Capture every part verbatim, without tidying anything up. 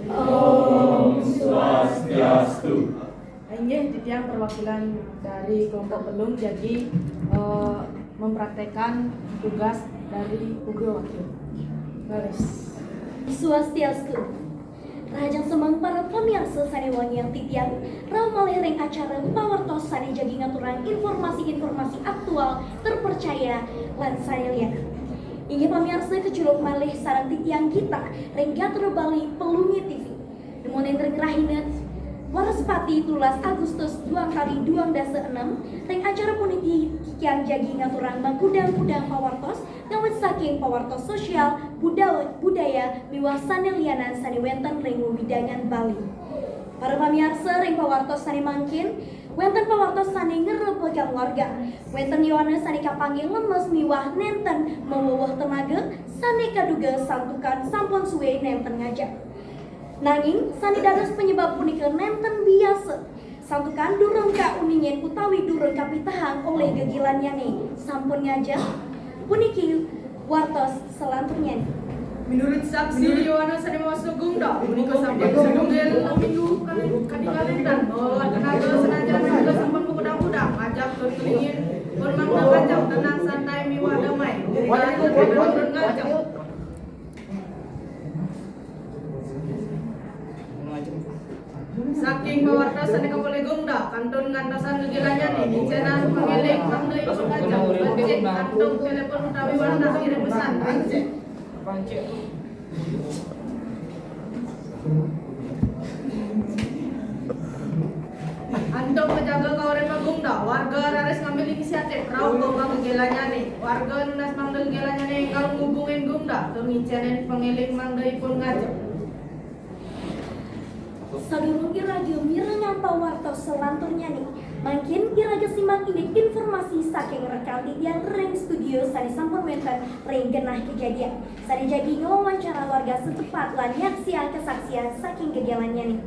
Om Swastiastu. Inggih, titiang perwakilan dari kelompok Pelung, jadi eh, mempraktekkan tugas dari Ugra Wakil. Leres. Swastiastu. Rahajeng semeng para pamiarsa sane wangiang titiang, rauh malih ring acara pawartos sane jagi ngaturang informasi-informasi aktual, terpercaya, lan sane lian. Inggih pamiarsa, kecuruk malih sareng titiang Gita ring Gatra Bali Pelungi T V. Dumonin ring rahina Wrespati tulas Agustus duang tali duang dasa enem, ring acara puniki titiang jagi ngaturang makudang-kudang pawartos ngawit saking pawartos sosial, buda-, budaya, miwah sane lianan sane wenten ring wewidangan Bali. Para pamiarsa, ring pawartos sane mangkin, wenten pawartos sane ngrebegang warga. Wenten yowana sane kapanggih lemes miwah nenten maweweh tenaga, sane kaduga santukan sampun suwe nenten ngajeng. Nanging sane dados penyebab punika nenten biasa. Santukan durung kauningin utawi durung kapitehang olih gegilannyane. Sampun ngajeng, puniki wartos selanturnyane. Menurut saksi yowana sane mawasta Gungda, punika sampun satunggal minggu katingal nenten mawa tenaga, senajan raga sampun makudang-kudang ngajak tur ngelingin pun mangda ngajak tenang, santai, miwah damai. Gungda nenten ngajeng. Saking pawartos sane kapolih Gungda, kantun ngantosang gegilannyane, ngicenan pangeling mangda ipun ngajeng becik antuk telepon utawi wantah ngirim pesan. Antuk kajaga kauripan Gungda, warga raris ngambil inisiatif rauh ka gegilannyane. Warga nunas mangda gegilannyane enggal ngubungin Gungda tur ngicenin pangeling mangda ipun ngajeng. Sadurung iraga mirengang pawartos selanturnyane, mangkin iraga simak indik informasi saking rekan titiang ring studio sane sampun wenten ring genah kejadian. Sane jagi ngawawancara warga setempat lan nyaksiang kesaksian saking gegilannyane.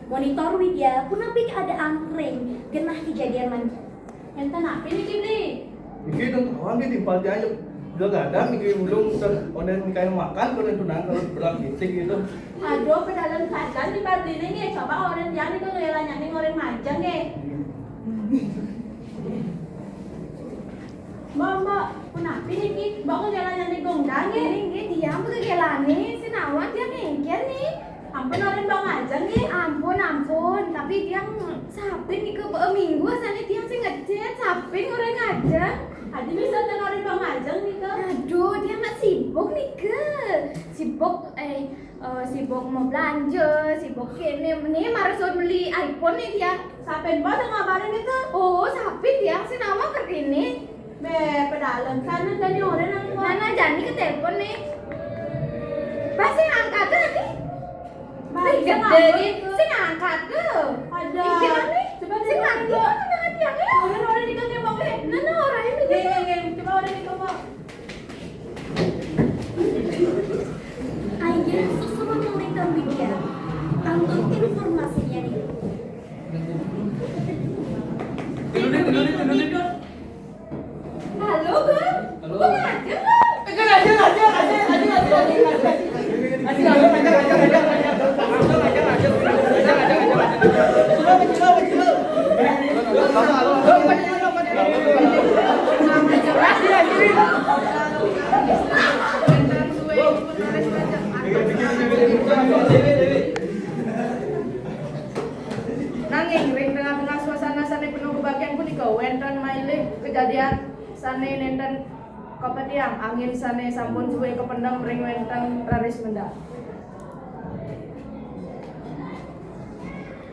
Monitor Widya, punapi keadaan ring genah kejadian mangkin? Enten napi niki, Bli? Niki tawang nggih timpal tiang. Bila gadang niki ulung ten onden kayak makan, kalau tunang kalau berak giting gitu. Aduh, pedalem sajan timpal Bli niki. Coba onden tiang niku ngelanyaning oren majeng nggih. Mbok, Mbok, punapi niki? Mbok ngelanyaning Gungda nggih? Nggih, nggih, tiang pagegelane, sinawan tiang nengker nih. Ampun, oren Mbok majeng nggih. Ampun, ampun, tapi tiang sapin nika, eh, minggu asane tiang sing ngechat, sapin oren ngajeng. Adi bisa ten oren Mbok majeng nika. Aduh, tiang nak sibuk nika. Sibuk, eh, eh, sibuk mau belanja, sibuk kene, nih marasa beli iPhone nih tiang. Sapin Mbok sing ngabarin nika? Oh, sapin tiang sinawan kertine. Be, pedalem sana tadi orang nang. Nana jani ke telepon nih. Pas sing angkat tuh nanti. Sing gede nih, sing angkat tuh. Ada. Iki nanti. Coba sing telepon lagi. Mbok. Mana hati yang ini? Orang-orang di kaki Mbok, eh. Nana orang ini. Nih, nih, nih. Coba orang di kaki. Ayo, susunan melintang media. Tantun informasinya nih. Halo, Bang. Halo. Bang, ada, Bang. Nanging ring tengah-tengah suasana sane penuh kebahagiaan punika, wenten malih kejadian sane nenten kapatiang, angin sane sampun suwe kapendem ring wenten raris mendal.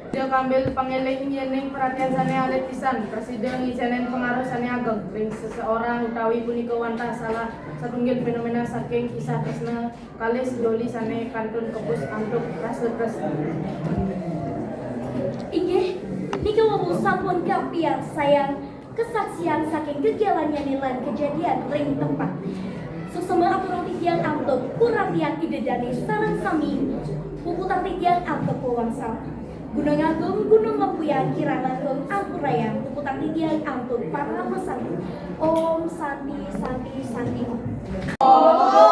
Dia kambil pangeling yening perhatian sane alit pisan, prasida ngicenen pengaruh sane ageng ring seseorang utawi punika wantah salah satunggil fenomena saking kisah tresna kalih sedoli sane kantun kebus antuk rasa tresna. Inggih, nika wau sampun kapiarsayang kesaksian saking gegelannyane lan kejadian ring tempat. Suksma aturang titiang antuk puratian Ida Dane sareng sami puputang titiang antuk wewangsan. Gunung Agung, Gunung Lempuyang, kirang langkung ampurayang, puputang titiang antuk parama santi. Om Santi, Santi, Santi, Om. Om.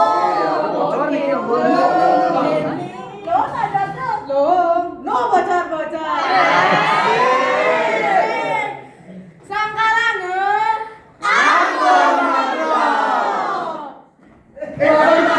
Yo, sadar tuh. Ela vai